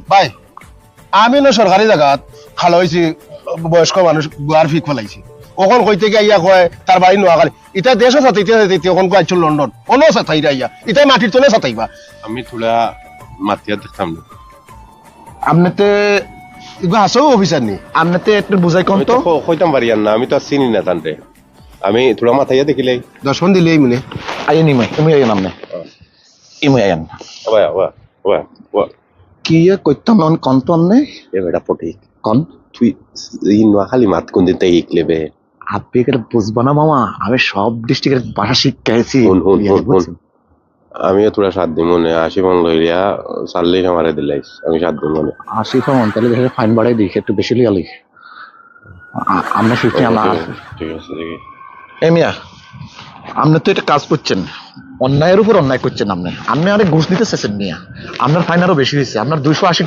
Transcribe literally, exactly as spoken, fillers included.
ভাই, আমি না সরকারি জাগাত খালো অইছি, বয়স্ক মানুষ, গুয়ার ফিক ফালাইছি। অখন কইতে গিয়া আইয়া কয় তার বাড়ি নোয়াখালী। ইতা দেশো সাতাইতে সাতাইতে অখন কয় আইছো লন্ডন, অনো সাতাইরা আইয়া। ইতা মাটির তলে সাতাইবা। আমি থুড়া মাতিয়া দেখতাম না। আপনেতে ইগু হাছাউ অফিসার নি? আপনেতে একটু বুঝাই কন আমি তো। তো ক-, কইতাম পারি আর না, আমি তো আর চিনি না তানরে। আমি থুড়া মাতাইয়া দেখিলাই। দশ পন দিলেই মনে। আইয়া নিমে, তুমি আইয়া নামনে। ইমে আইয়া না। ওয়া, ওয়া, ওয়া, ওয়া। কিয়া কইতাম অন কন তো আমনে? এ বেটা পটি। কন? তুই ই নোয়াখালী মাত কোন দিন তাই ইকলে বে? আপনি এটা বুঝবা না মামা, আমি সব ডিস্ট্রিক্টের ভাষা শিক্ষা আছি। হুন, হুন, হুন, হুন। আমিও থুড়া সাত দিন মনে, আশি পন লইয়া, চল্লিশ আমারে দিলাইস, আমি সাত দিন মনে। আশি পন, তাহলে দেখে ফাইন বাড়াই দিই, একটু বেশি লইয়া লই। আ-, আমরা শিখছি, আমরা ঠিক আছে, ঠিক আছে। এ মিয়া, আপনি তো এটা কাজ করছেন, অন্যায়ের উপর অন্যায় করছেন আপনি। আপনি আরে ঘুষ দিতে চাইছেন মিয়া, আপনার ফাইন আরো বেশি হয়েছে, আপনার দুইশো আশি